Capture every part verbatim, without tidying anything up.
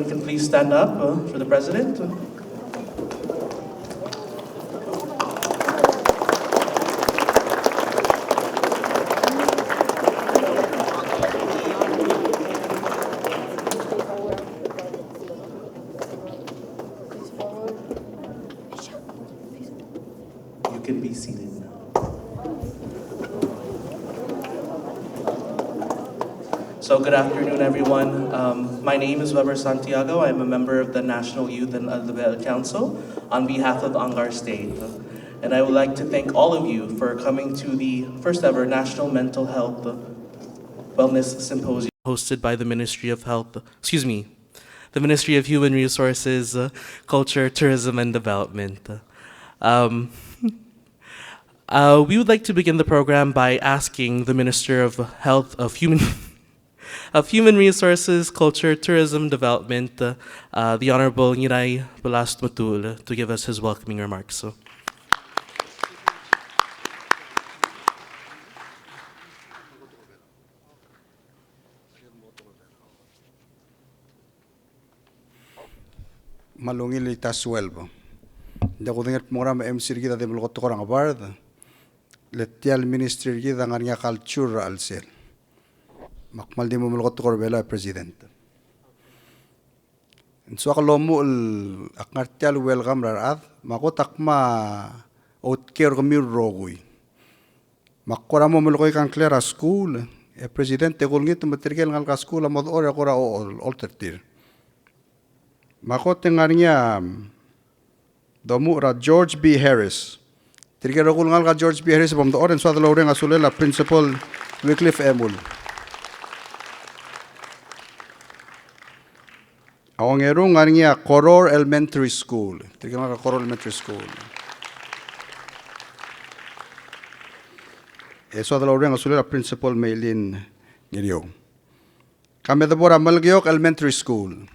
Can please stand up, uh, for the president. You can be seated now. So good afternoon, everyone. Um, my name is Weber Santiago. I am a member of the National Youth and Eldebe'el Council on behalf of Angaur State. And I would like to thank all of you for coming to the first ever National Mental Health Wellness Symposium hosted by the Ministry of Health, excuse me, the Ministry of Human Resources, uh, Culture, Tourism, and Development. Um, uh, we would like to begin the program by asking the Minister of Health, of Human, of Human Resources, Culture, Tourism, Development, uh, uh, the Honorable Ngirai Blas Tmetuchl, to give us his welcoming remarks. So. Me a ungil el ta sueleb. Ng diak kudengei el kmo ngera me a M C er kid a di melekoi a tekoi er a ngebard, le tia el ministry er kid a ngar er ngii a culture er a chelsel. Me ak kmal di mo melekoi a tekoi er a Belau, President. Ng soak el omuchel, ak ngar tia el welcome er a rechad, me a kot ak kmal outkeu er kemiu el rokui. Me ak kora mo melekoi a ngklel a skuul, e President, e kulengit me tirke el ngalek er a skuul a mo dechor e kora o-, o-, oltertir. Me a kot e ng ngar er ngii a domuchel er a George B. Harris. Tirke el rokui el ngalek er a George B. Harris a bo mdechor e ng soad el oureng a sulel a Principal Wycliffe Emul. A ongeru ng ngar er ngii a Koror Elementary School. Tirke el ngalek er a Koror Elementary School. E soad el oureng a sulel a Principal Meilin Ngeriou. Ka me debo er a Melekeok Elementary School.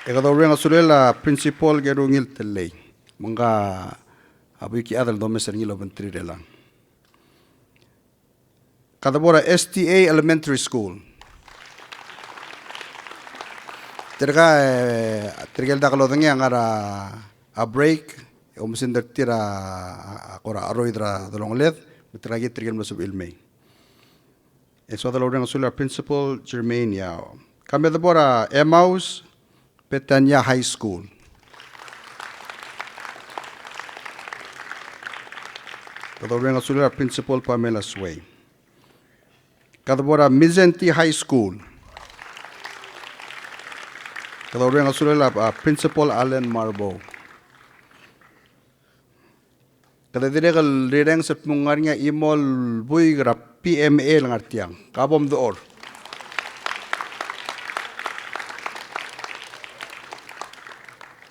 E kede oureng a sulel a Principal Kerungil Tellei. Me ngka a buik el chad el domes er ngii el obengterir er chelechang. Ka debo er a S T A Elementary School. Tirka, e, tirke el dak lodengei a ngar er a break, e oumesingd er tir a, a, a kora cheroid er a delongeled, me tirka kid tirke el mlo sebechir el mei. E soad el oureng a sulel a Principal Germaine Yao. Ka me debo er a Emmaus Bethania High School. Kede oureng a sulel a Principal Pamela Sway. Kede bo er a Mindszenty High School. Kede oureng a sulel a, a, Principal Allen Marbo. Kede dirrek el rirrenges el kmo ng ngar er ngii a chimo el buik er a P M A el ngar tiang. Ka bo mdechor.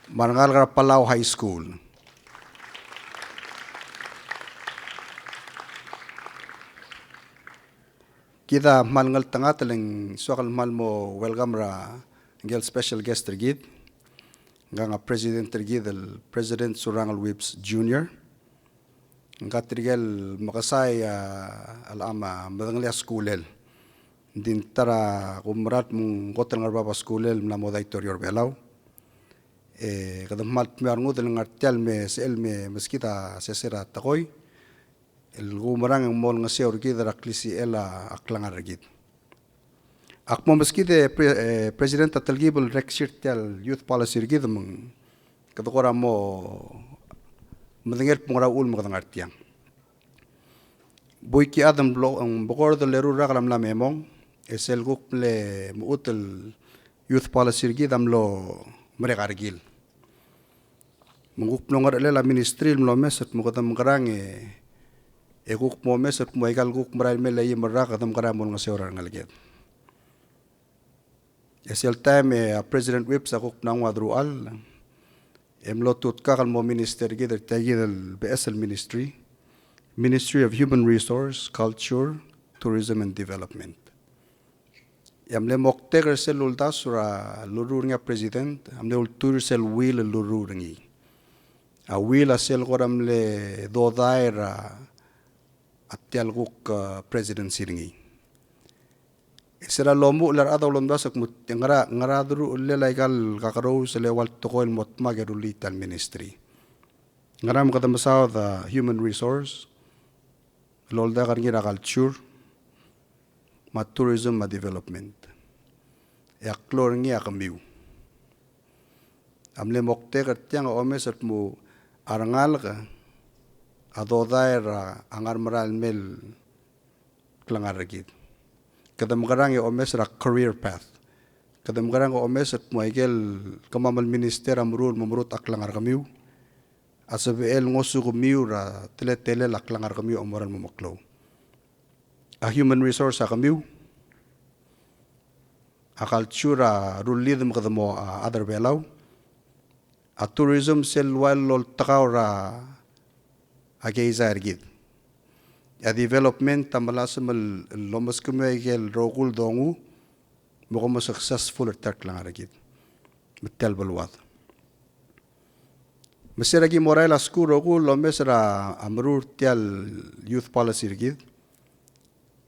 Me a rengalek er a Palau High School. Kid a kmal ngeltengat e le ng soak el kmal mo welcome er a ngike el special guest er kid. Ngka a president er kid el President Surangel Whipps Junior. Ngka tirke el mekesai a, a, a medengelii a skulel. Ng di ng ta er a kumerang el kmo ng kot el ngar er bab a skulel el mla mo daitorio er a Belau. E kede kmal dmeu a rengud el ngar tia el me sel me meskid a sesei er a tekoi el kumerang e ng mo olengeseu er kid er a klisichel a klengar er kid. Ak mo meskid e pre-, e, President a telkib el reksir tia el youth policy er kid me ng kede kora mo medengei el kmo ngera uchul me kede ngar tiang. Buik el chad, ng blo-, ng bekord el eru el rak el mla me mong, e sel kuk mle mechut el youth policy er kid a mlo merek a rekil. Me ng kuk mlo ngerechelel a ministry el mlo omes el kmo kede mekerang e, e kuk mo omes el kmo aika el kuk merael mei el eim el rak e kede mekerang e mo olengeseu er a rengeleked. E sel taem e a President Whipps a kuk mla nguu a deruchall, e mlo tutkak el mo minister er kid er tia kid el beches el ministry, Ministry of Human Resource, Culture, Tourism and Development. E a mle moktek er sel uldasu er a lurruul er ngii a President, a mle ultuil er sel will el lurruul er ngii. A will a sel kora mle dodai er a tia el kuk, uh, presidency er ngii. E Sel lomuchel a rechad a ulemdasu el kmo ngera, ngera deruchellel aika el kakerous el eua el tekoi el mo dmak e rullii tia el ministry. Ngera me kede mesaod a human resource, el oldak er ngii er a culture, me a tourism me a development. E a klou er ngii a kemiu. A mle moktek er tiang a omes el kmo a rengalek a dodai er a ngar er a merael mei el klengar er kid. Kede mekerang e omes er a career path. Kede mekerang e omes el kmo aike el kemam el minister a meruul el mo merutech a klengar er kemiu. A sebechel ngosukemiu er a teletelel a klengar er kemiu a mo er a mo meklou. A human resource a kemiu. A culture a rullid me kede mo, a, chad er a Belau. A tourism sel ua el oltekau er a keizai er kid. A development a melasem el, el omeskemiu aike el rokui el dongu, me kom mo successful er tia el klengar er kid. Me tia el beluad. Me se er a ki mo er a skuul el rokui el omes er a meruul er tia el youth policy er kid.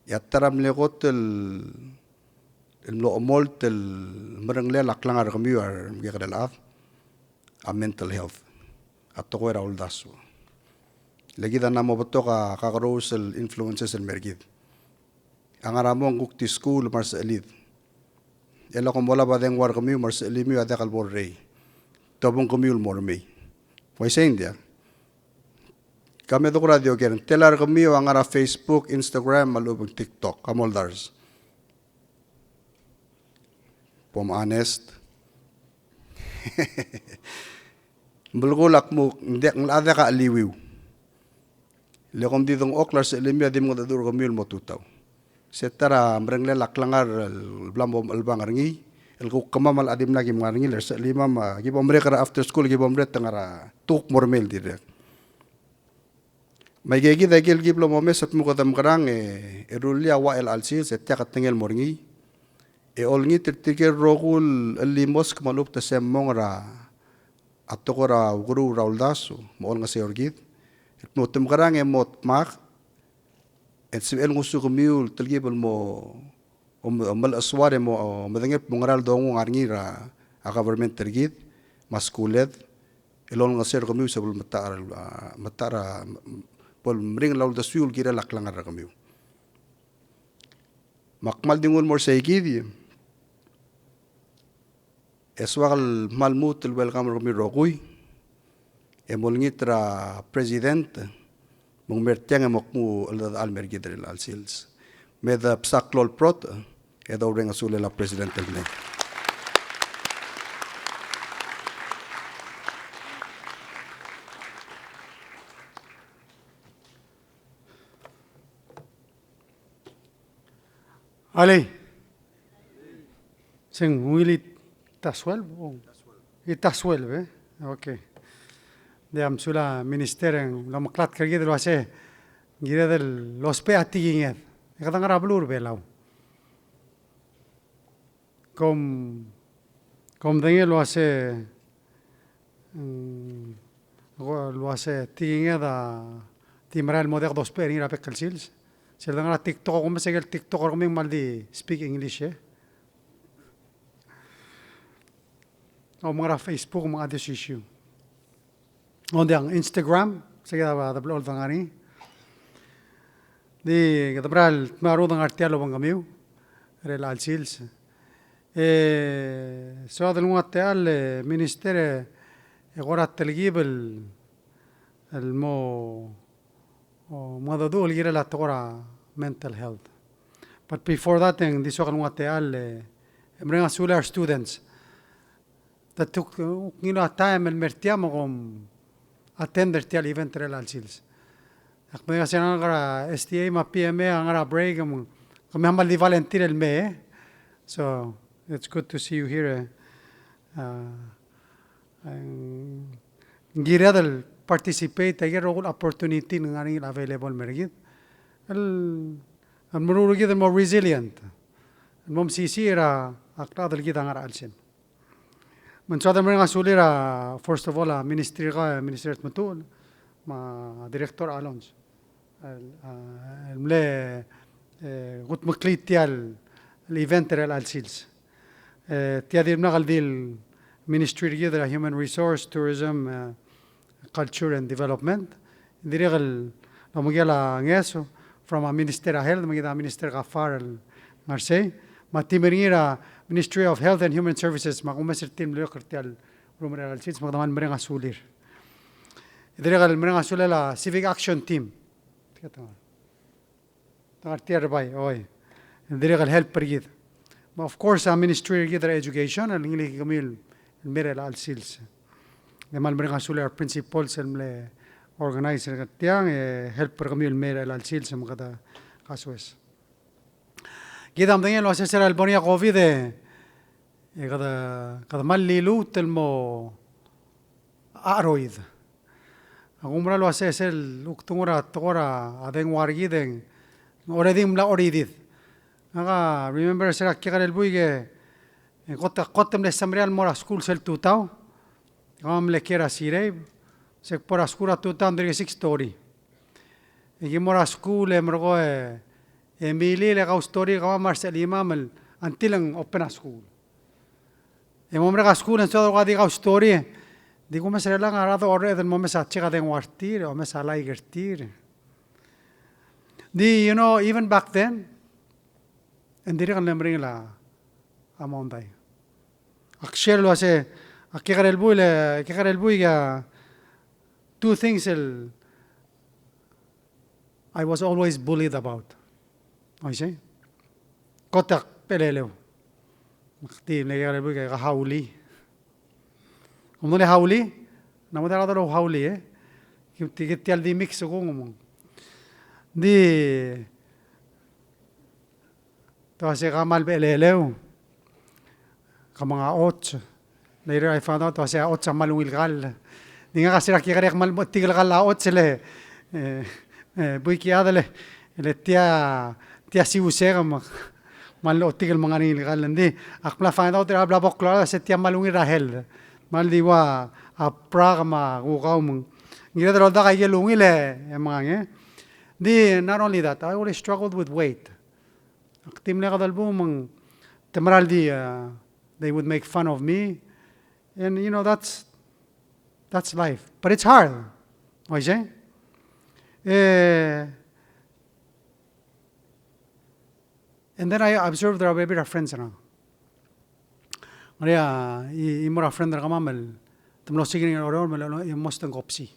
E a ta er a mle kot el, el mlo chemolt el meringel a klengar er kemiu a remekekerei el chad, a mental health. A tekoi er a uldasu. Le kid a mla mo betok a kakerous el influences el mer kid. A ngar er a mong kuk di skuul me a resechelid. E lak kom olab a dengua er kemiu me a resechelimiu a diak el bo el rei. Tobeng kemiu el mo remei. Uaisei ng diak. Ka me duk er a di oker, ng tela er kemiu a ngar er a Facebook, Instagram, me a lechub e ng TikTok, ka moldars. Bom honest. Belkul a kmo ng diak, ng locha diak a cheliuiu. Le kom di dengchokl a resechelimiu a di mengedecheduch er kemiu el mo tutau. Se ta er a meringel a klengar el bla mo chelebangel er ngii, el kuk kemam a locha dimlak ki mngar er ngii, le a resechelimam a ki bo merek er a after school, ki bo merek e te ngar er a tekuk mo remei el dirrek. Me aike kid a ikel ki blo momes el kmo kede mekerang e, e rullii a ua el chelsel, se tia ketengel mo er ngii. E olengit er tirke el rokui el limosk me a lechub e te se mong er a, a tekoi er a ukeruul er a uldasu, me a olengeseu er kid. El kmo te mekerang e mo dmak, e ng sebechel ngosukemiu el telkib el mo om-, omelechesuar e mo, o, medengei el kmo ngera el dongu el ngar er ngii er a, a government er kid, me a skuuled, el olengeseu er kemiu sel bo el metacher, a, metacher, a, bo el meringel a uldesuiu el kirel a klengar er kemiu. Me ak kmal di nguu el mo er seikid, e soak el kmal lmuut el welcome er kemiu el rokui, e molengit er a president, me ng mer tiang e mo kmu el chedechal el mer kid er chelecha el sils. Me de bsa klou el brotech, e doureng a sulel a president el mei. Alii. Se ng ungil e ta suelb, o? E ta suelb, e? Okay. Ng diak, a mesulang, Minister, e ng lomeklatk er kid el uase ng kired el ousbech a tekinged. E kede ngar er a beluu er a Belau. Kom, kom medengei el uase, mm, el uase tekinged a di merael el mo diak dousbech er ngii er a bek el sils. Sel dengar er a TikTok, kom mesa ikel TikTok er kemiu ng kmal di speak English, e? Kom ngar er a Facebook me a this issue. Ng diak, Instagram, se kid a de blechoel dengar er ngii. Di kede mera el dmu a rudengei er tia el obengkemiu er chelecha el sils. E soad el nguu a techall, e, Minister, e, e kora telkib el, el mo, o, mengedecheduch el kirel a tekoi er a mental health. But before that, e ng di soak el nguu a techall, e, e mereng a sulel a re students. Te kuk, kuk ngiluu a taem el mer tiang me kom attend er tia el event er chelecha el sils. Ak medengei a se er a ngar er a S T A me a P M A a ngar er a break, me, kemiu a kmal di volunteer el mei, e? So, it's good to see you here, e. A, ng kired el participate, aike el rokui el opportunity el ngar er ngii el available el mer kid. El, el meruul er kid el mo resilient. El mo mesisiich er a, a klechad el kid a ngar er a chelsel. Me ng soad el mereng a sulir a, first of all, a Ministry er kau, e, Minister Tmetuchl, me a Director Alonz. El, a, el mle, e, kudmeklii tia el, el event er chelecha el sils. E, tia di mla kldei el Ministry er kid er a Human Resource, Tourism, e, Culture and Development. Dirrek el lomekiei a ngeso from a Minister er a Health, me kid a Minister Gaafar el ngar sei. Me a team er ngii er a Ministry of Health and Human Services, me a kumes er tir el mlo er tia el room er chelecha el sils, me kede kmal mereng a sulir. Dirrek el mereng a sulel a Civic Action Team. Te ngar tia er a bai, oi. Dirrek el help er kid. Me of course, a Ministry er kid er a Education, el ngilai kemiu el mei er chelecha el sils. E kmal mereng a sulir a re principals el mle organize er tiang, e help er kemiu el mei er chelecha el sils, me kede kasoes. Kid a medengei el uasei se er a lebo er ngii a COVID e, e kede, kede kmal liluut el mo cheroid. Ak oumera el uasei sel kuk tmuu er a tekoi er a dengua er kid e ng already mla cheroidid. Ngak a remember se er a kekerei el buik e, e kot, kot el mle semeriar el mo er a skuul sel tutau. Kemam a mle kiei er a Sirei, se kbo er a skuul er a tutau ng dirk six story. E ki mo er a skuul e merekong e, e milil e kau story er kemam me a resechelimam el, until ng open a skuul. E mo merek a skuul e ng soad el ko di kau story. Di kumes er chelechang a rechad a orreched el mo omes a check a dengua er tir, omes a like er tir. Di, you know, even back then, e ng dirrek el mle meringel a mondai. Ak share el uasei, a kekerei el buil, e, kekerei el buik a two things el I was always bullied about. Oisei? Kot a kbecheleleu. Ak di mle kekerei el buik a hauli. Ng mle hauli? Ng mo diak a rechad el hauli, e? Ki, ki, ki tia el di mix e kung me ng di Te uasei ka kmal bechelecha el, ka mong a ots. Later I found out te uasei a ots a kmal ungil kall. Ng di ngak a se er a kekerei e ak kmal mo tia el kall a ots le, e, e, buik a chad le, le tia, tia siusek me ak kmal otik el menga er ngii el kall. Ng di ak mla find out er a bla bo klou el uasei tia kmal ungil er a health. Kmal di ua a brak me a kukau me ng kired el oldak a ikel ungil e, e menga ngii. Ng di not only that, I always struggled with weight. Ak di mle kadelbung me ng te mera el di, uh, they would make fun of me. And, you know, that's, that's life. But it's hard. Oisei? E, and then I observed there are a bit of friends around. Ngar er ngii a, i, i mo er a friend er kemam el te mlo siik er ngii er a Oreor me le, e, most ng kopsi.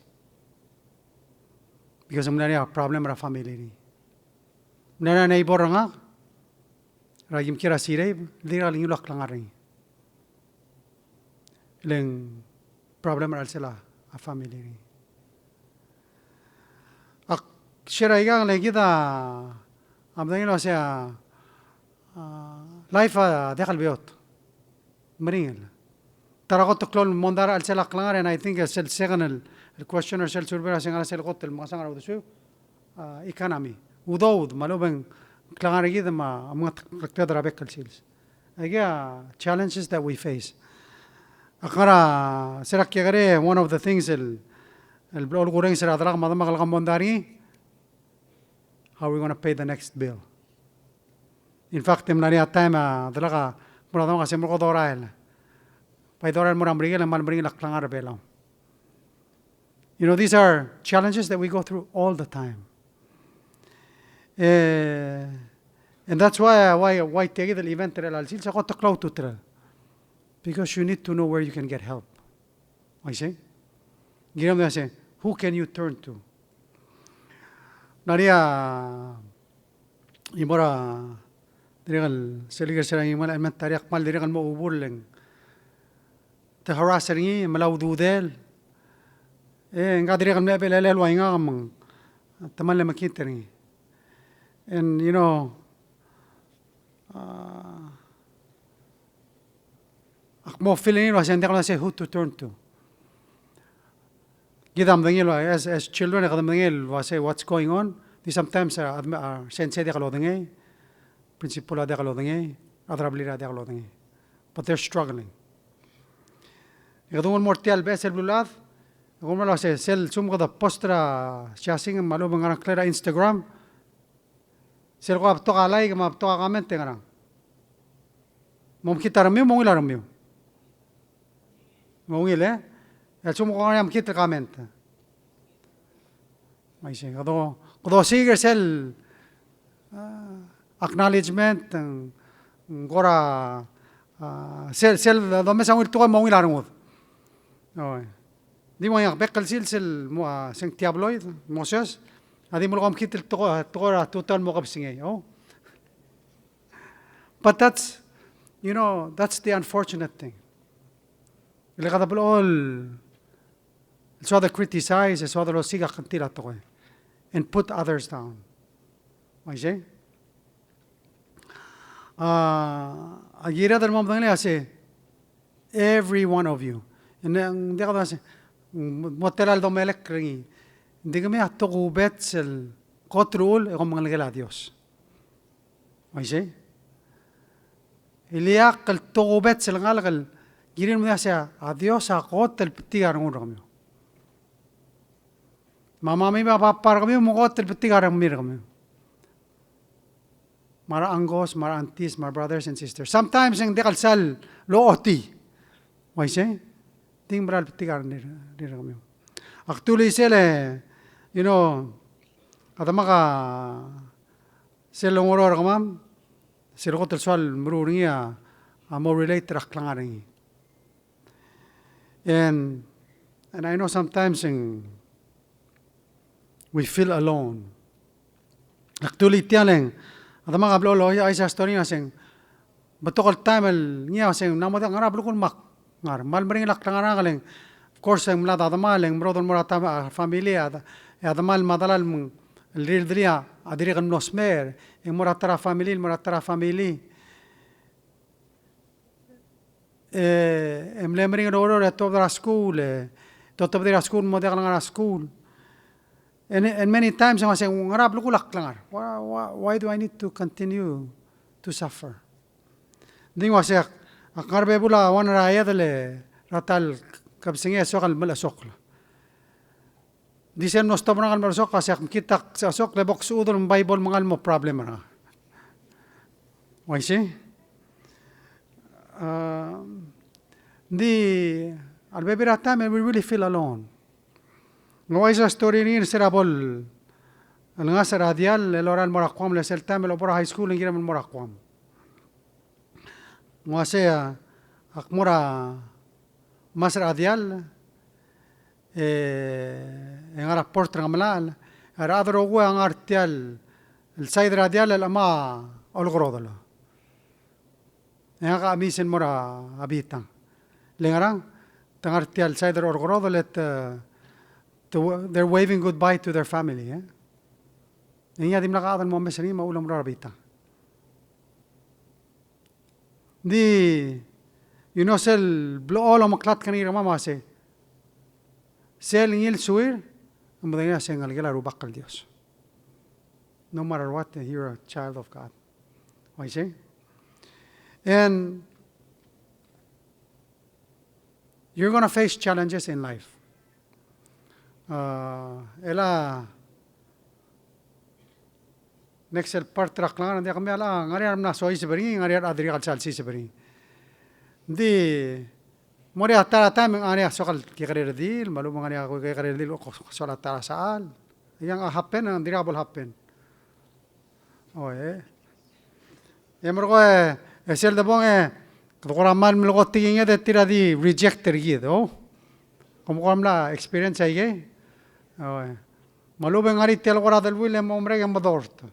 Because ng mla er ngii a problem er a family er ngii. Ng mla er ngii a neighbor er ngak, er a kim kiei er a Sirei, el dirrek el ngiluu a klengar er ngii. Le ng problem er a chelsel a family er ngii. Ak share aikang le kid a, a medengei el uasei a, a, life a diak el beot. Meringel. Ta er a kot el klou el mondai er a chelsel a klengar, and I think sel second el, el question er sel survey er a se ngar er sel kot el mekesang er a uldesuiu, a, economy. Udoud, me a lechub e ng klengar er kid me a, me a mengetmekled er a bek el sils. Aikei a challenges that we face. Ak ngar er a, se er a kekerei, one of the things el, el blechoel kurrenges er a delak me a demak el kmo mondai er ngii, how are we gonna pay the next bill? In fact, e mla er ngii a taem a delak a, mo er a demak a se mo er ko dorael. Bai dorael mo er a Merikel, e kmal meringel a klengar er a Belau. You know, these are challenges that we go through all the time. E, and that's why, why, why tia kid el event er chelecha el sils a kot el klou a ultutelel. Because you need to know where you can get help. Oisei? Ng kirem el uasei, who can you turn to? Ng ngar er ngii a, i mo er a, dirrek el, sel ikel, sel ikel, me a elementary a kmal dirrek el mo obul e ng te harass er ngii, me a ududel. E, ngak a dirrek el mle bechelecha el ua ngak me ng, te kmal mekngit er ngii. And, you know, a, ak mo feel er ngii el uasei ng diak el uasei who to turn to. Kid a medengei el ua, as, as children, e kede medengei el uasei what's going on. Di sometimes, a, a, a sensei a diak lodengei, principal a diak lodengei, a rechad er a blil a diak lodengei. But they're struggling. E kede nguu el mo er tia el beches el beluulechad, e kede nguu el uasei, sel lsekum kede post er a siasing me a lechub e ng ngar er a ngklel a Instagram, sel ko a betok a like me a betok a comment e ngerang? Mo mekngit a rengmiu, mo ungil a rengmiu. Mo ungil, e? E a lsekum ko ngar er ngii a mekngit el comment. Uaisei, kede, kede osiik er sel, a, acknowledgement, ng, ng kora, a, sel, sel domes a ungil tekoi me a ungil a rengud. Oi. Di mo ngak bek el sils el mo, a, se ng tia bloid, Moses, a di mo leko mekngit el tekoi, tekoi er a tutau el mo kebesengei, o. But that's, you know, that's the unfortunate thing. Le kede blechoel el soad el criticize, el soad el osiik a kngtil a tekoi, and put others down. Uaisei? A, a kired el mo medengelii a se, every one of you. Ng, ng diak a se, mo tela el domelekl er ngii. Ng di kemiu a tokubets el kot el uchul e kom ngelekel a Dios. Uaisei? Ileakl el tokubets el ngalek el kirir el medengei a se a Dios a kot el betik a rengul er kemiu. Me a mami me a papa er kemiu me a kot el betik a rengmir er kemiu. Me a re uncles, me a re aunties, me a re brothers and sisters. Sometimes e ng diak el sal lochotii. Uaisei? Di ng mera el betik a rengrir, rengrir er kemiu. Ak dulii sel, you know, a demak a sel longereor er kemam, sel kot el soal meruul er ngii a, a mo relate er a klengar er ngii. And, and I know sometimes, e ng, we feel alone. Ak dulii tia le ng, a demak a blechoel ouchais a story er ngii a se ng, betok el taem el ngii a se ng, ng mla mo diak, ngera belkul me ak ngar. Kmal meringel a klengar er ngak le ng, of course, e ng mlad a demal, e ng merodel el mo er a ta, a family, a, a demal me a delal me ng, el rirelii a, a dirrek el mlo smecher, e ng mo er a ta er a family, mo er a ta er a family. E, e mle meringel oureor e tuobed er a skuul, e, tuobed er a skuul, mo diak el ngar er a skuul. And, and many times, e ng uase ng ngera belkul a klengar. Why, why, why do I need to continue to suffer? Ng di ng uase ak, ak ngar er a bebul a one er a edel er a ta el kebesengei e soak el melechesokl. Ng di sel mlo stop er ngak el melechesokl, a se ak mekngit a sesosokl e bo ksechudel me ng bai bo lemengal el mo problem er ngak. Uaisei? A, ng di a lebebil er a taem e we really feel alone. Ng uaisei a story er ngii er se er a bo lengasech er a diall el lorael el mo er a Guam, le sel taem el obo er a high school e ng kirem el mo er a Guam. Ng uase a, ak mo er a masech er a diall, e, e ngar er a port er a Ngemelachel, e a rechad el rokui a ngar er tia el side er a diall el chema Olkerodel. E ngak a chemiis el mo er a bitang. Le ngerang, te ngar er tia el side er a Olkerodel e te, te, they're waving goodbye to their family, e. E ngii a dimlak a chad el mo omes er ngii me a uchul e ng mlo er a bitang. Ng di, you know, sel blechoel omeklatk er ngii er kemam a se, sel ngilsuir, e medengei a se ngelekel a Rubak el Dios. No matter what, you're a child of God. Uaisei? And you're gonna face challenges in life. A, el a next el part er a klengar, ng diak, kemiu a ngar er ngii a mla soiseb er ngii, ngar er ngii a dirkak el sal siseb er ngii. Ng di, mo er a ta er a taem e ng ngar er ngii a soak el kekerei el redil, me a lechub e ng ngar er ngii a kekerei el redil, ko, ko, soal a ta er a sechal. E ng happen, ng dirkak bo lehappen. O, e. E merekong e, e sel debong e, kede kora mal mle kot el tekinged e tir a di reject er kid, o. Kom kora mla experience aikei? O, e. Me a lechub e ng ngar er ngii tia el kora deleuill e mo merek e medort.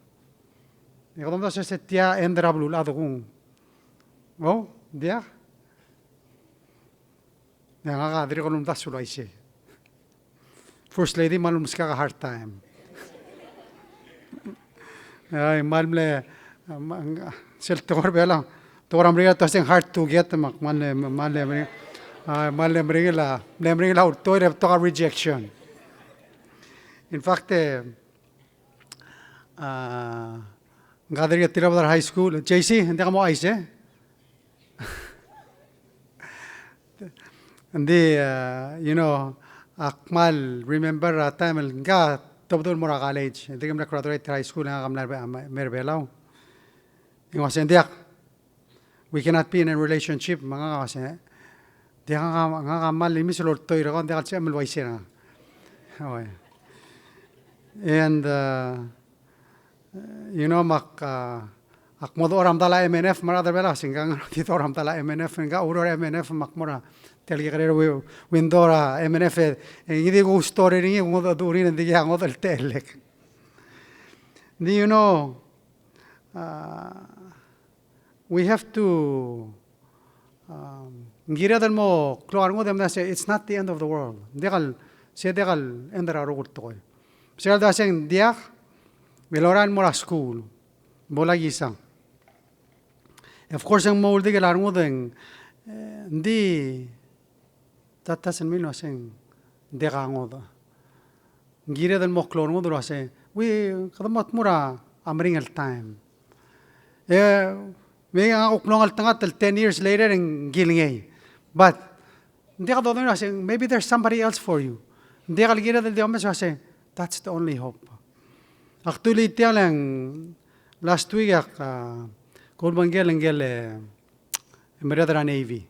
E kede omdasu e se tia end er a beluulechad kung. O, diak? E ngak a dirrek el omdasu el uaisei. First Lady, mal meskak a hard time. Ai, mal mle, ma-, sel tekoi er a Belau, tekoi er a Merikel a ta se ng hard to get, me ak mal, mal mle meringel, ai, mal mle meringel a, mle meringel a ultuil e betok a rejection. In fact, e, a, ngka a dirk tilobed er a high school, J C, ng diak mo ouchais, e? Ng di, a, you know, ak kmal remember a taem el ngka a tobedul el mo er a college. Ng di ke mle graduate er a high school e ngak a mla er a Be-, a, me er a Belau. E ng uase ng diak. We cannot be in a relationship, me ngak a se, diak, ngak a, ngak a kmal imis el oltoir er kau, ng diak el sebechem el uaisei er ngak. Oi. And, uh, you know, me ak, uh, ak mo dechor a medal a M N F, me a rechad er a Belau a se, ngka ng di dechor a medal a M N F, ngka a oureor er a M N F, me ak mo er a tia el kekerei er a wi-, window er a M N F, e, e ngii di ku story er ngii, ku ngodech a during, e ng di kuk ngodech el techellek. Do you know, uh, we have to, um, ng kired el mo klou a rengud e mla se, it's not the end of the world. Ng diak el, se diak el end er a rokui el tekoi. Se el di uaseng diak, me lorael el mo er a skuul, bo lak isang. Of course, e ng mo uldikel a rengud e ng, e, ng di, that doesn't mean uaseng diak a ngodech. Ng kired el mo klou a rengud el uase, we, kede mo tmuu er a meringel taem. E, me ngak a kuk mlo ngeltengat el ten years later e ng kilengei. But, ng diak dodengei el uase, maybe there's somebody else for you. Ng diak el kired el di omes el uase, that's the only hope. Ak dulii tiang el last week ak, a, kulebengkel ngike el, e, merreder er a Navy.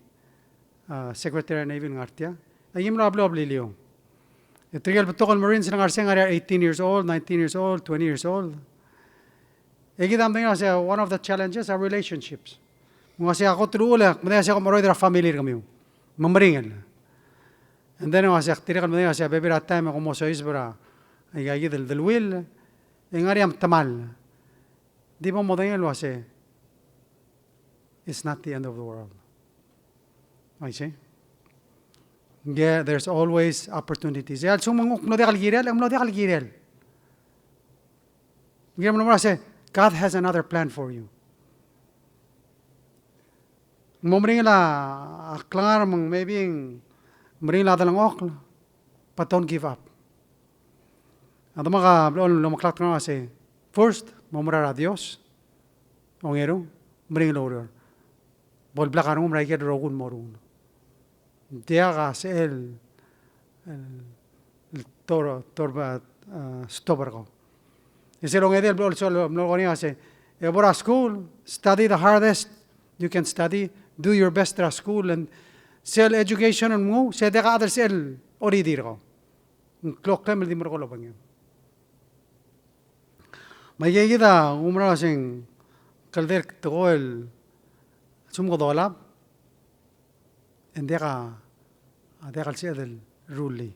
A, Secretary er a Navy el ngar tia. E aki mlo er a beluu er a Beliliou. E tirke el betok el Marines el ngar sei ng ngar er a eighteen years old, nineteen years old, twenty years old. E kid a medengei el uase one of the challenges are relationships. Me ng uase a kot el uchul e ak medengei el uase kom cheroid er a family er kemiu. Me meringel. And then ng uase ak dirrek el medengei el uase bebil er a taem e kom mo soiseb er a, aika kid el deleuill, e ng ngar er ngii a metemall. Di bo modengei el uase, it's not the end of the world. I see. Yeah, there's always opportunities. E a lsekum ng kuk mlo diak el kirel, e ng mlo diak el kirel. Ng kirel el mo er a se, God has another plan for you. Ng mo meringel a klengar me ng maybe ng meringel a delengchokl, but don't give up. A demak a blechoel el omeklakt er ngak el uase, first, mo mera er a Dios, ongeru, meringel oureor. Bo leblak a rengum er a ikel rokui el mo er ngii. Diak a sel, el, el tor, tor, a, stop er kau. E sel ongedei el blechoel el soal el mlo er ngii a se, e bo er a skuul, study the hardest you can study, do your best er a skuul, and sel education el mnguu, se diak a chad el sel oridii er kau. Ng kloklem el di merekong el obengkem. Me aika kid a kumerang el uaseng kldei el tekoi el lsekum kede olab, e ng diak a, a diak el sebeched el rullii.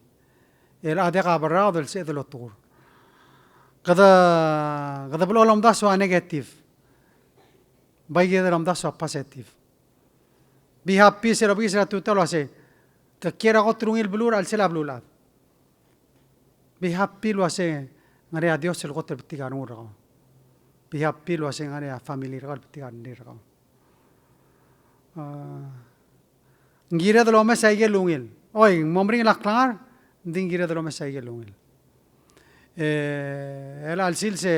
E a diak a berraod el sebeched el otekur. Kede, kede blechoel el omdasu a negative. Bai kid el omdasu a positive. Be happy, sel obekiis er a tutau el uase, ke kiei er a kot el ungil beluu er a chelsel a beluulechad. Be happy el uase ng ngar er ngii a Dios el kot el betik a rengul er kau. Be happy el uase ng ngar er ngii a family er kau el betik a rengrir er kau. A, ng kired el omes a ikel ungil. Oi, ng mo meringel a klengar, ng di ng kired el omes a ikel ungil. E, el chelecha el sils e,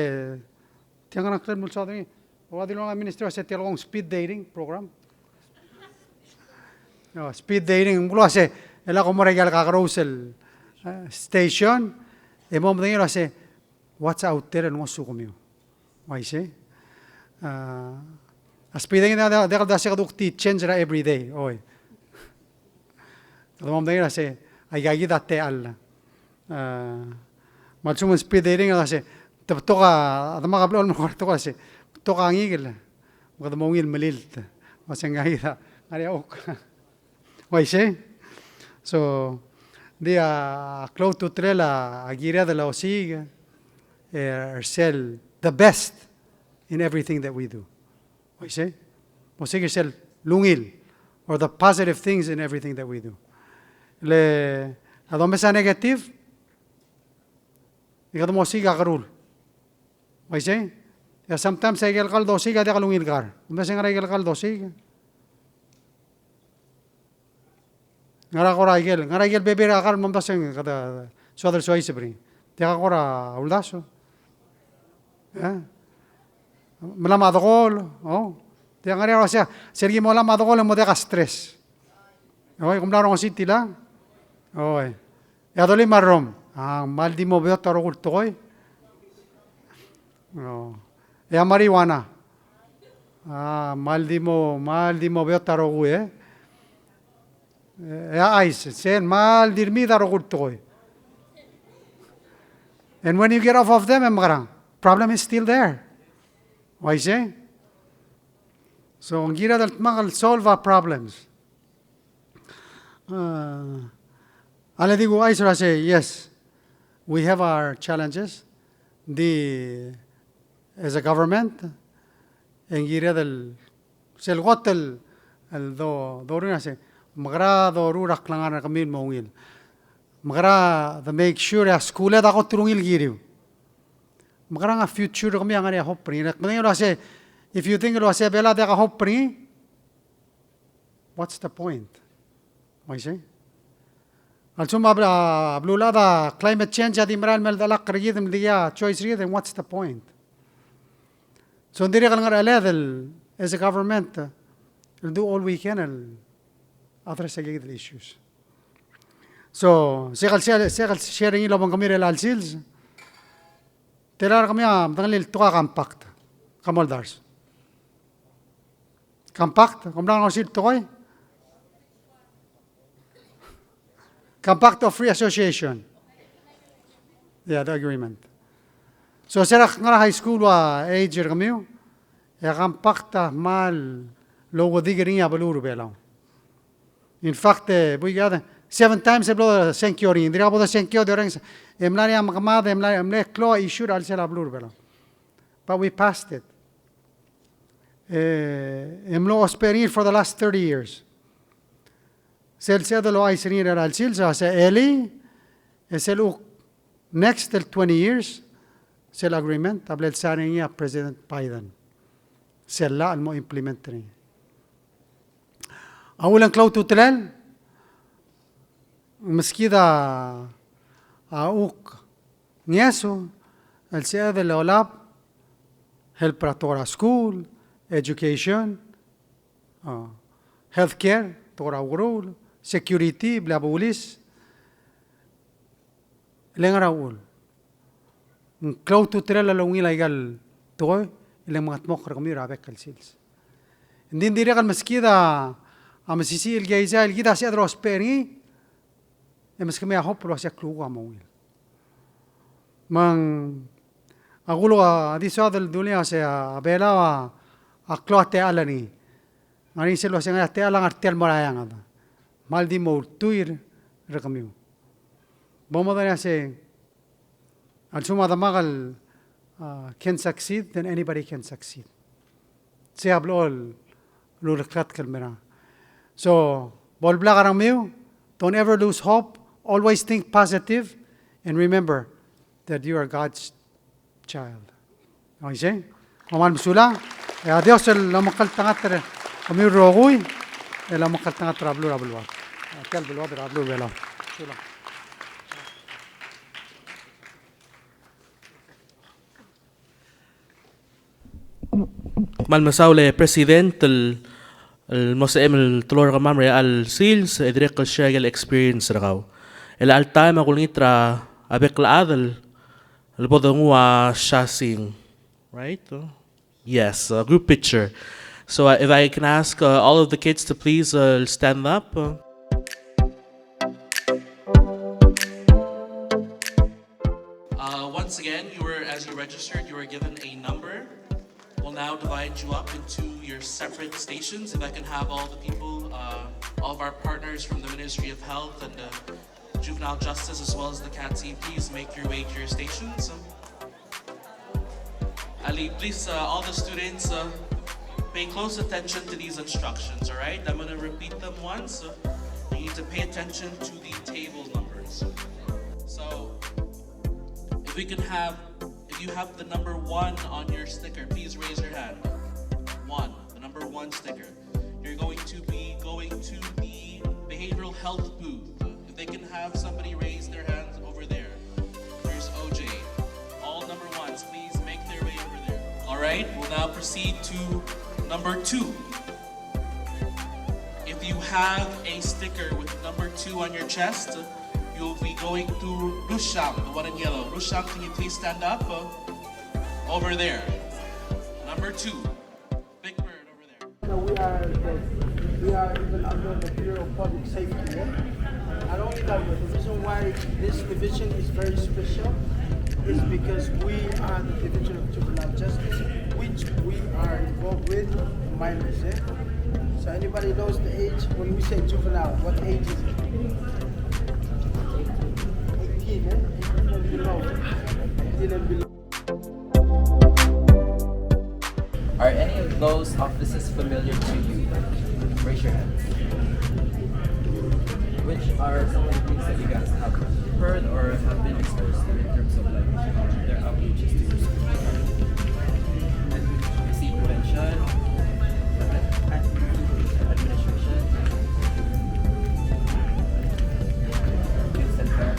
tiang a ngklel el mlo soad er ngii. Ua di lolengit a ministry el uase tia el kmo speed dating program. O, speed dating, ng mlo uase, el a ko mo er a ikel kakerous el, e, station, e mo medengei el uase, what's out there el ngosukemiu. Uaisei? A, a speed dating, diak, diak, diak el uase kede kuk di change er a everyday, oi. Kede mo medengei el uase, aika kid a techall. A, me a lsekum ng speed dating el uase, te betok a, a demak a blechoel el mo er a tekoi el uase, betok a ngikel, me kede mo ungil melilt. Me se ng ngar er ngii a, ngar er ngii a uk. Uaisei? So, di a klou a ultutelel a kired el osiik, e, er sel the best in everything that we do. Uaisei? Mosiik er sel ungil, or the positive things in everything that we do. Le, a domes a negative, e kede mosiik a kerul. Uaisei? E sometimes a ikel kall el dosiik a diak el ungil kar. Domes e ng ngar er a ikel kall el dosiik. Ngar er a kora ikel, ngar er a ikel bebil er a kar el mo omdasu e ng kede soad el soiseb er ngii. Diak a kora uldasu. E? Melam a dekool, o. Diak, ngar er ngii a uasei, sel ki melam a dekool e mo diak a stress. Oi, kom mla rongesii tiang? Oi. E a dolim a rrom. A, kmal di mo beot a rokui el tekoi. O. E a marijuana. A, kmal di mo, kmal di mo beot a rokui, e. E a chais, sel kmal di mid a rokui el tekoi. And when you get off of them, e mekerang? Problem is still there. Uaisei? So, ng kired el dmak el solve our problems. Uh, a le di kuchais er a sei, yes, we have our challenges. Di, as a government, e ng kired el, sel kot el, el do, doruul er a sei, mekera doruul er a klengar er kemiu el mo ungil. Mekera de make sure a skuul a kot el ungil kiriu. Mekerang a future er kemiu a ngar er ngii a hope er ngii. Ng medengei el uasei, if you think el uasei a Belau a diak a hope er ngii, what's the point? Uaisei? A lsekum a bla-, a beluulechad a climate change a di merael el meldechelakl er kid me ng diak a choice er kid, then what's the point? So ng dirrek el ngar er a cheled el, as a government, el do all we can el address a kid el issues. So, se kal share, se kal share er ngii el obengkemiu er chelecha el sils. Tela er kemiu a medengelii el tekoi a compact. Kom oldars. Compact, kom mla ngar er ngii a tekoi? Compact of Free Association. Yeah, the agreement. So, se er a ngar er a high school el ua age er kemiu, e a compact a kmal ouedikel er ngii a beluu er a Belau. In fact, e, buik a de, seven times e blo sengkio er ngii. Ng dirkak bo de sengkio, di orrenges, e mla er ngii a mekemad, e mla, e mle klou a issue er a chelsel a beluu er a Belau. But we passed it. E, e mlo ousbech er ngii for the last thirty years. Sel sebeched el ouchais er ngii er chelecha el sils a se elii, e sel kuk next el twenty years, sel agreement a bla lesign er ngii a President Biden. Sel llach el mo implement er ngii. A uchul e ng klou a ultutelel, meskid a, a kuk ngeso el sebeched el olab, help er a tekoi er a school, education, a, healthcare, tekoi er a ukeruul, security, blil a bulis. Le ngar er a uchul. Ng klou a ultutelel el ungil aika el tekoi, e le ng mengetmokl er kemiu er a bek el sils. Ng di ng dirrek el meskid a, a mesisiich el keizai el kid a sebeched el ousbech er ngii, e meskemiu a hope el uasei a klukuk a mo ungil. Me ng, a kuluk a di soad el dulii a sei a Belau a, a klou a techall er ngii. Ng ngar er ngii sel uasei ng ngar er ngii a techall a ngar tia el mo er a eanged. Kmal di mo ultuil er kemiu. Bo modengei a sei, a lsekum a demak el, uh, can succeed, then anybody can succeed. Sei a blechoel el uleklatk el mera. So, bo leblak a rengmiu, don't ever lose hope, always think positive, and remember that you are God's child. Uaisei? Kom kmal mesulang, e a Dios el omekngeltengat er kemiu el rokui, el omekngeltengat er a beluu er a beluad. Tia el beluad er a beluu er a Belau. Mesulang. Kmal mesaul e President el, el mo sebechem el teloi er kemam er chelecha el sils, e dirrek el share aike el experience er kau. Er chelecha el taem a kulengit er a bek el chad el bo donguu a shasing, right? Yes, a group picture. So, uh, if I can ask, uh, all of the kids to please, uh, stand up. Uh, once again, you were, as you registered, you were given a number. We'll now divide you up into your separate stations. If I can have all the people, uh, all of our partners from the Ministry of Health and, uh, Juvenile Justice, as well as the CATC, please make your way to your stations. Ali, please, uh, all the students, uh, pay close attention to these instructions, all right? I'm gonna repeat them once. Uh, you need to pay attention to the table numbers. So, if we can have, if you have the number one on your sticker, please raise your hand. One, the number one sticker. You're going to be going to the behavioral health booth. If they can have somebody raise their hands over there. There's O J. All number ones, please make their way over there. All right, we'll now proceed to number two. If you have a sticker with number two on your chest, you'll be going to Rusham, the one in yellow. Rusham, can you please stand up? Uh, over there. Number two. Big Bird. We are even under the Bureau of Public Safety, eh? Not only that, but the reason why this division is very special is because we are the Division of Juvenile Justice, which we are involved with minors, eh? So anybody knows the age, when we say juvenile, what age is it? Eighteen, eh? Eighteen and below. Eighteen and below. Are any of those offices familiar to you? Raise your hand. Which are some of the things that you guys have heard or have been exposed to in terms of, like, um, their outreaches to your school? Like, is it prevention, administration, youth center?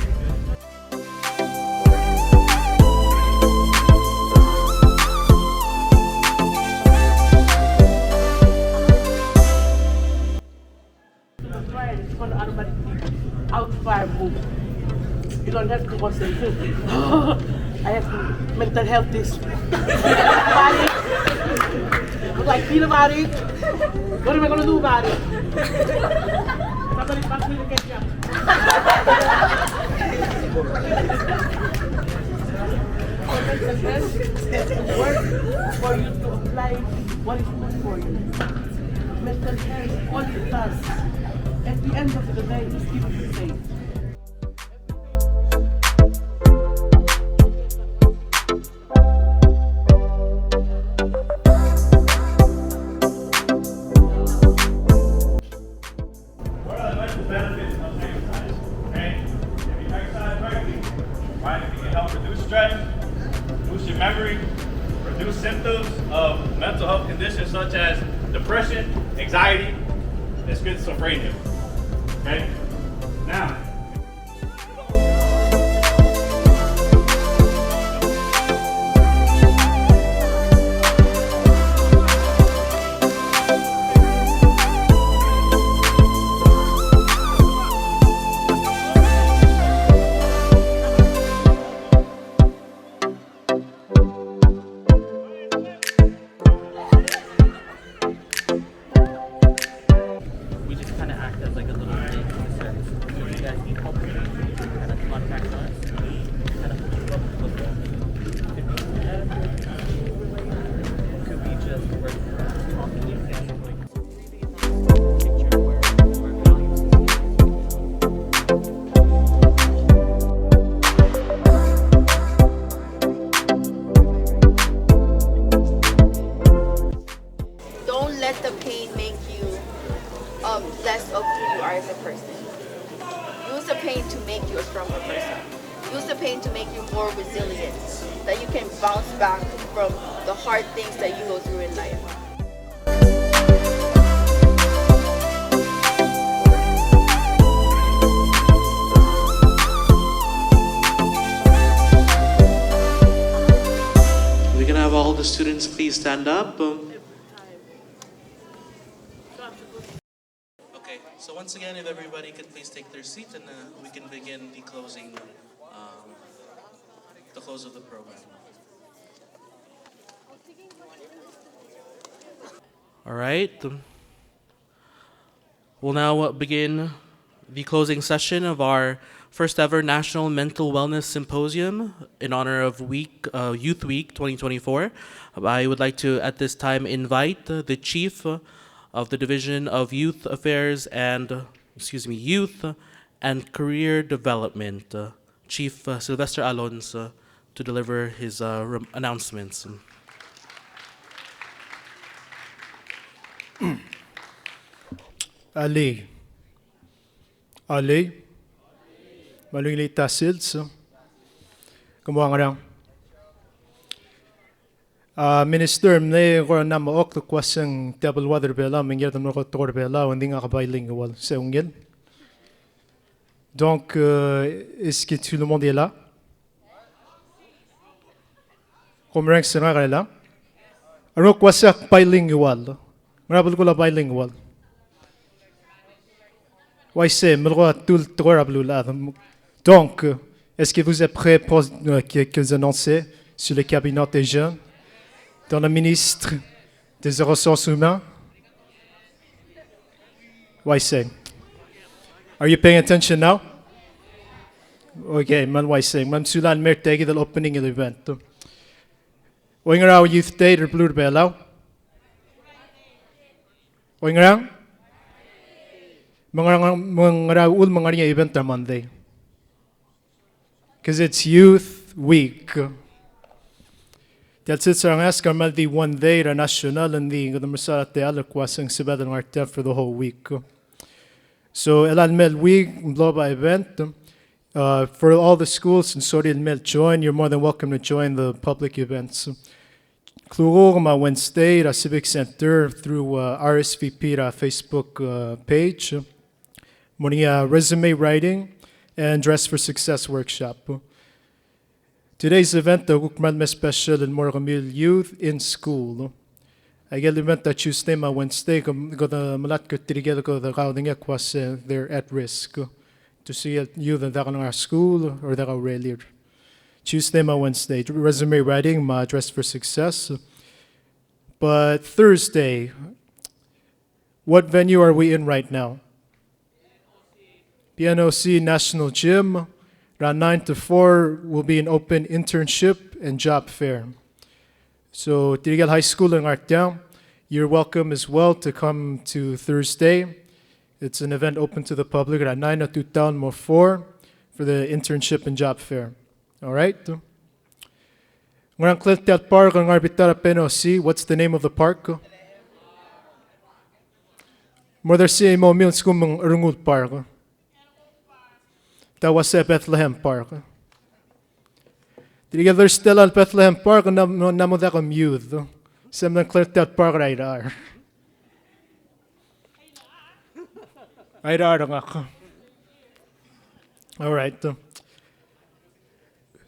Out fire book. You don't have to go say, I have mental health this. About it. What do I feel about it? What am I gonna do about it? Somebody fuck me to get you. Work for you to apply what is good for you. Mental health, all it does, at the end of the day, is keeping you safe. What are the medical benefits of exercise? Okay? If you exercise correctly, right, it can help reduce stress, boost your memory, reduce symptoms of mental health conditions such as depression, anxiety, and schizophrenia. Okay? Now, we just kinda act as, like, a little thing in the service. So if you guys need help, kinda contact us. Kinda help you up with the, could be, could be just worth talking to you guys, like, picture where our values is. Don't let the pain make you, um, less of who you are as a person. Use the pain to make you a stronger person. Use the pain to make you more resilient, that you can bounce back from the hard things that you go through in life. We're gonna have all the students please stand up. Um, Okay, so once again, if everybody could please take their seat and, uh, we can begin the closing, um, the close of the program. All right. We'll now, uh, begin the closing session of our first ever National Mental Wellness Symposium in honor of week, uh, Youth Week twenty twenty-four. I would like to, at this time, invite, uh, the Chief, uh, of the Division of Youth Affairs and, uh, excuse me, Youth and Career Development, uh, Chief, uh, Sylvester Alonso, to deliver his, uh, rem-, announcements. Alii. Alii. Me a ungil tia el sils. Ke mo ngerang. A, Minister, mle kora mla mo okiu el kmo ng table water er Belau, me ng kora mla mo okiu el tekoi er Belau, ng di ngak a bilingual, se ungil. Donc, euh, est-ce que tout le monde est là? Kom mereng sel ngar er a Belau. A rokui el kmo ng bilingual. Ngera belkul a bilingual? Uaisei, me a rokui a tekoi er a beluulechad. Donc, est-ce que vous êtes prêts pour, euh, que, que vous annoncez sur le cabinet des jeunes, dans le ministre des Ressources humaines? Uaisei. Are you paying attention now? Okay, me ng uaisei. Me ng mesulang el mei er tia kid el opening el event. Oingerang Youth Day er a beluu er a Belau? Oingerang? Me ng ngerang, me ng ngerang uchul me ng ngar er ngii a event er a Monday? Because it's Youth Week. Tia el sils er a ngeasek a kmal di one day er a national, ng di kede mesa er a techall el kmo ng sebeched el ngar tia for the whole week. So, el a mle week, ng mlo oba event. Uh, for all the schools, ng sorir el mei el join, you're more than welcome to join the public events. Klukuk me a Wednesday er a Civic Center through, uh, R S V P er a Facebook, uh, page. Mo er ngii a resume writing and dress for success workshop. Today's event a kuk kmal mei special el mo er kemiu el youth in school. Aike el event a Tuesday me a Wednesday, kede melatk er tirke el kede kaudengei el kmo se they're at risk. To see a youth el diak el ngar er a school or diak a urerir. Tuesday me a Wednesday, resume writing me a dress for success. But Thursday, what venue are we in right now? P N O C National Gym. Around nine to four will be an open internship and job fair. So, tirke el high school el ngar tiang, you're welcome as well to come to Thursday. It's an event open to the public around nine to two town mo four for the internship and job fair. All right? Ng ngerang ngklel tia el park el ngar er a bita er a P N O C, what's the name of the park? Mo er sei mo miu el skuul me ng Ernguul Park. Tia uase Bethlehem Park. Tirke el Thursday el Bethlehem Park, ng mo, ng mo diak a youth. Se mle ngklel tia el park er a Irechar. Irechar ngak. All right.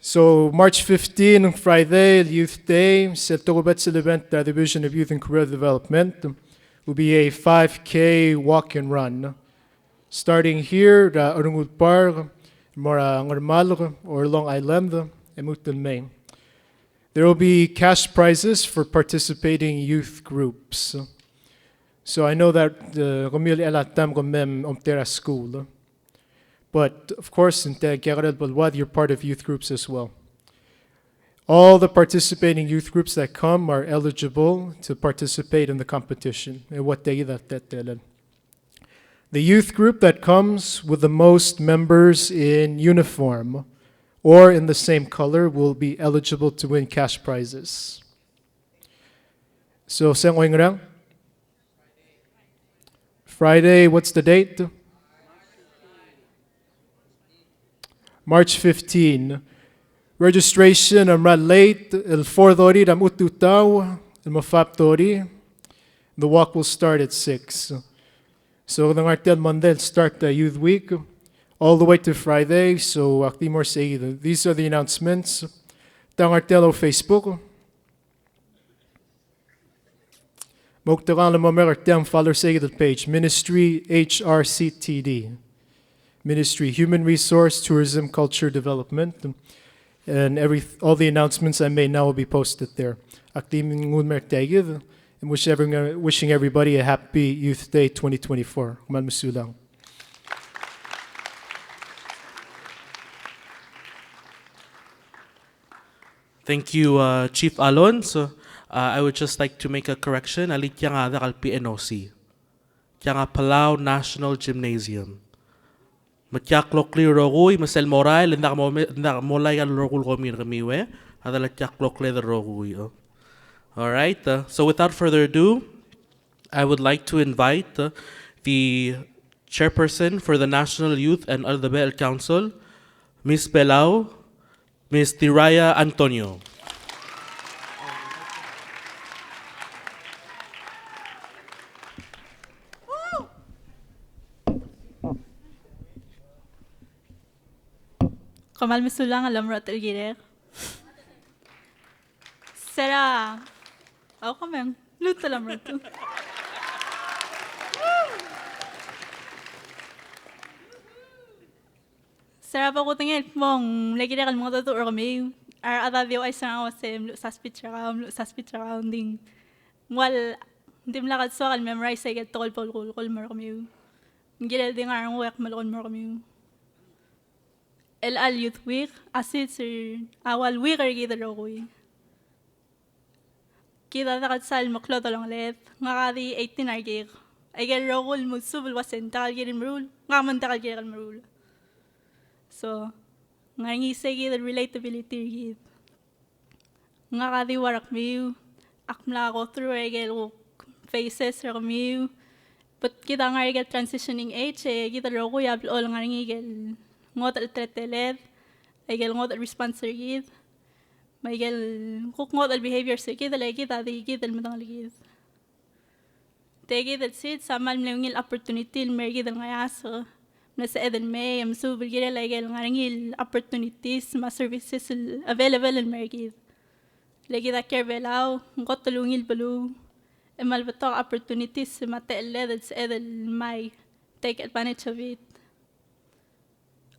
So March fifteen, Friday, Youth Day, sel tokubets el event er a Division of Youth and Career Development will be a five K walk and run. Starting here, er a Ernguul Park, mo er a Ngermalk, or Long Island, e lmuut el mei. There will be cash prizes for participating youth groups. So I know that, uh, kemiu el chelecha el taem kom mei omtechei er a skuul. But, of course, ng di kekerei el beluad, you're part of youth groups as well. All the participating youth groups that come are eligible to participate in the competition. E ua tia kid a teletelel. The youth group that comes with the most members in uniform or in the same color will be eligible to win cash prizes. So, se ng oingerang? Friday, what's the date? March fifteen. Registration a mera el late, el four thirty er a mechut el tutau, el mo five thirty. The walk will start at six. So, ng ngar tia el Monday, el start the Youth Week, all the way to Friday. So, ak di mo er sei, these are the announcements. Tia ngar tia el Facebook. Mo kuk tekoi el mo merek er tia, follow er sei kid el page, Ministry H R C T D. Ministry, Human Resource, Tourism, Culture, Development. And every, all the announcements I made now will be posted there. Ak di nguu el merek er tia kid, and wish every-, wishing everybody a happy Youth Day twenty twenty-four. Kmal mesulang. Thank you, uh, Chief Alonso. Uh, I would just like to make a correction. Alii, tiang a diak el P N O C. Tiang a Palau National Gymnasium. Me tia kloklii el rokui, me sel morael, e ng diak mo me-, ng diak molai a rokui el komi er kemiu, e. A dala tia kloklii el rokui, e. All right, uh, so without further ado, I would like to invite, uh, the chairperson for the National Youth and Cheldebechel Council, Miss Belau, Miss Tiraya Antonio. Kmal mesulang el omerael el kirek. Sera. Au kemeng. Lmuut el omerael. Sera bo kudengei el kmo ng mle kirek el mengedecheduch er kemiu. A rechad a di ouchais er ngak el uase mluches a speech er kau, mluches a speech er kau, ng di ng ua, ng dimlak el soak el memorize aike el tekoi el bo kulekoi el mo er kemiu. Ng kirel di ngar er ngii e ak melekoi el mo er kemiu. Chelecha el Youth Week a sils er a ua el week er kid el rokui. Kid a diak el sal meklou a delongeled, ngak a di eighteen a rekik. Aike el rokui el mo suub el ua se ng diak el kirel el meruul, ngak a mo ng diak el kirel el meruul. So, ng ngar er ngii se kid el relatability er kid. Ngak a di ua er kemiu, ak mla go through er aike el kuk phases er kemiu, but kid a ngar er aike el transitioning age, e kid el rokui a blechoel ngar er ngii aike el ngodech el teleteled, aike el ngodech el response er kid, me aike el kuk ngodech el behaviors er kid, le kid a di kid el medengelekid. Tia kid el sils a kmal mle ungil opportunity el mer kid el ngeasek, mle sebeched el mei, e mesuub el kirel aike el ngar er ngii el opportunities me a services el available el mer kid. Le kid a kiei er Belau, ng kot el ungil beluu, e kmal betok a opportunities me a techelled el sebeched el mei, take advantage of it.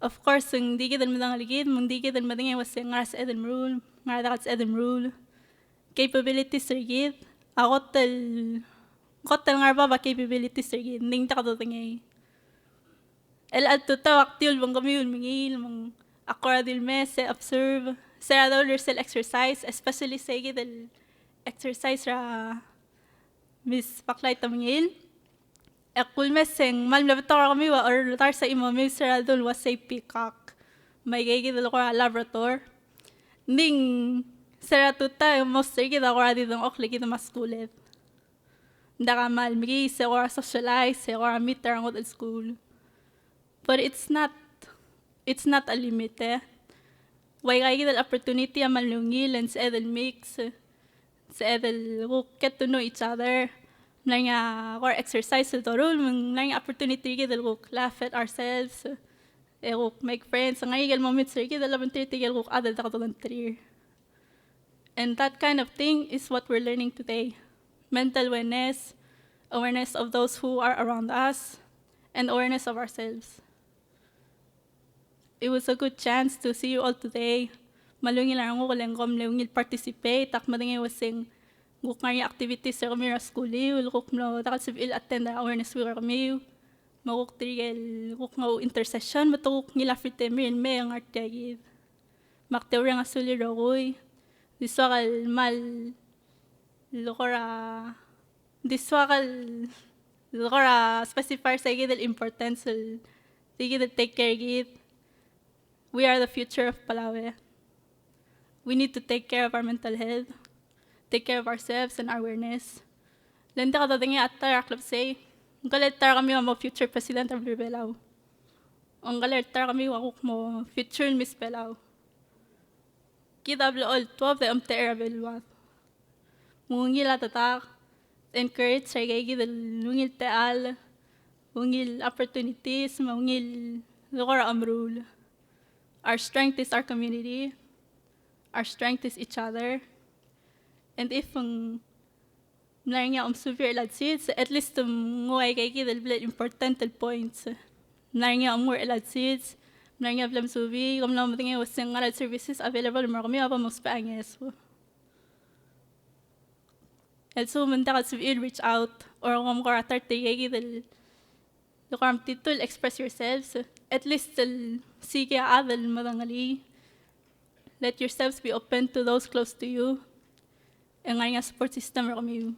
Of course, ng di kid el medengelekid, me ng di kid el medengei el ua se ng ngar er a sebeched el meruul, ng ngar er a diak el sebeched el meruul. Capabilities er kid a kot el, kot el ngar er bab a capabilities er kid, ng di ng diak dodengei. Chelecha el tutau ak di ulebengkemiu el mengiil, me ng ak kora di ulemes e observe, se er a doul er sel exercise, especially se kid el exercise er a Miss Backlight a mengiil. E kulmes e ng kmal mle betok er kemiu a orerdars a chimomiu se er a dul ua sei peacock. Me aike kid el kora Labrador. Ng di se er a tutau e most er kid a kora di dengchokl e kid a mo skuuled. Ng diak a kmal mekiis e kora socialize e kora meet er a ngodech el skuul. But it's not, it's not a limit, e. Ua aika kid el opportunity a kmal ungil e ng sebeched el mix, sebeched el kuk get to know each other. Ng mla er ngii a kora exercise el doruul, me ng mla er ngii a opportunity er kid el kuk laugh at ourselves, e kuk make friends. Ng ngar er ngii aike el moments er kid el obengterir tirke el kuk chad el diak dodengterir. And that kind of thing is what we're learning today. Mental wellness, awareness of those who are around us, and awareness of ourselves. It was a good chance to see you all today. Me a ungil a renguk el ng kom mle ungil participate, ak medengei el ua se ng kuk ngar er ngii a activities er kemiu er a skuul el kuk mlo diak el sebechir el attend er a awareness week er kemiu. Me kuk tirke el kuk nguu intercession, me te kuk ngilai a free time er kemiu el mei e ngar tia kid. Me ak di oureng a sulir el rokui, di soak el kmal kora, di soak el kora specify er se kid el importance el di kid el take care er kid. We are the future of Palau. We need to take care of our mental health, take care of ourselves and awareness. Le ng diak dodengei a ta er a klebesei, ngkal el ta er kemiu a mo future president er a beluu er a Belau. Ngkal el ta er kemiu a kuk mo future Miss Belau. Kid a blechoel tuobed e omtechei er a beluad. Me ng ungil a dedak, encourage er aika kid el ungil techall, ungil opportunities, me a ungil kora omeruul. Our strength is our community. Our strength is each other. And if ng mla er ngii a omesubir er chelecha el sils, at least ng ua aika kid el bla el important el points. Ng mla er ngii a omengur er chelecha el sils, ng mla er ngii a bla mesubii, kom mla medengei el ua se ng ngar er ngii a services available el mo er kemiu a bo mousbech a ngeso. El lsekum ng diak el sebechir el reach out, or kom kora ta er tirke kid el kora metitur el express yourselves, at least el siik a chad el medengelii. Let yourselves be open to those close to you. E ng ngar er ngii a support system er kemiu.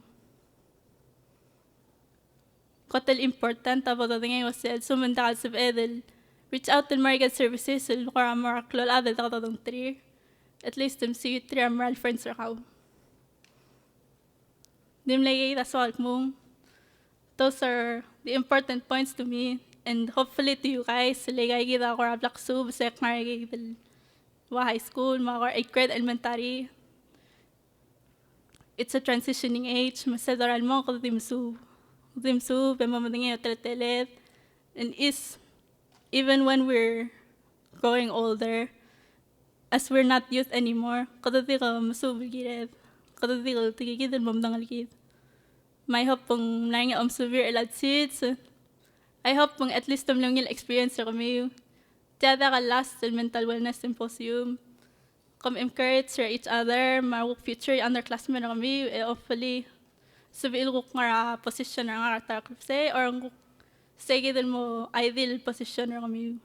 Kot el important a bo dodengei el ua se el lsekum ng diak el sebeched el reach out el mo er aike el services el kora mo er a klou el chad el diak dodengterir, at least te mesiuterir a mera el friends er kau. Di mle aika kid a soak el kmung. Those are the important points to me, and hopefully to you guys, le aika kid a kora bla ksuub se ak ngar er aika kid el ua high school, me a kora eighth grade elementary. It's a transitioning age, me sel dorael el mo kede di mesuub. Kede di mesuub e mo medengei a teleteled. And is, even when we're growing older, as we're not youth anymore, kede di ko mesuub el kired. Kede di ko tirke kid el mo medengelkid. Me I hope ng mla er ngii a omesubir er chelecha el sils. I hope ng at least te mle ungil experience er kemiu. Tia diak el last el mental wellness symposium. Kom encourage er each other, me a kuk future underclassmen er kemiu, e hopefully sebechir el kuk ngar er a position er a ngak er a ta er a klebesei, or ng kuk Sei kid el mo ideal position er kemiu.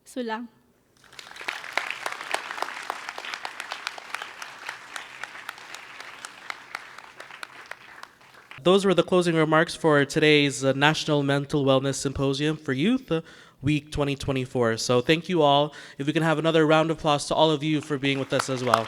Sulang. Those were the closing remarks for today's uh, National Mental Wellness Symposium for Youth, uh, Week twenty twenty-four. So thank you all. If we can have another round of applause to all of you for being with us as well.